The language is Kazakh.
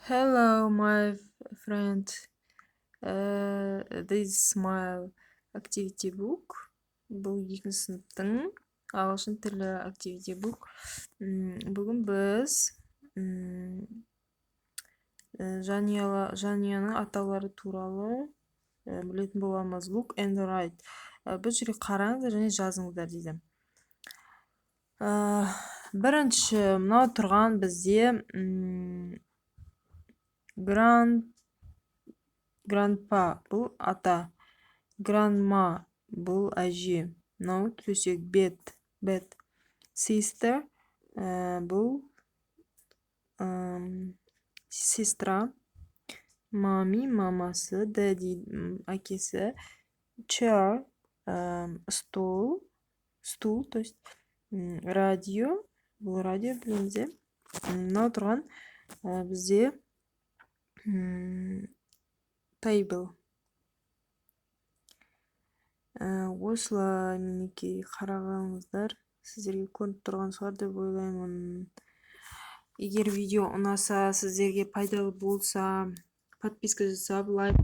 Hello, my friend. This is my activity book. Бұл екінші сыныптың ағылшын тілі activity book. Бүгін біз жанұяның атаулары туралы білетін боламыз. Look and write. Бұл жерге қараңыздар және жазыңыздар дейді. Бірінші мынау тұрған бізде grandpa, бұл ата, grandma, бұл әже, мынау төсек, bed, sister, бұл сестра, mommy, мамасы, daddy, әкесі, chair, стол, стул, то есть радио, бұл радио, білеміз, иә. Мынау тұрған бізде table. Осылай, мінекей, қарағаныңыздар, сіздерге көрініп тұрған шығар деп ойлаймын. Егер видео ұнаса, сіздерге пайдалы болса, подписка жасап, лайк.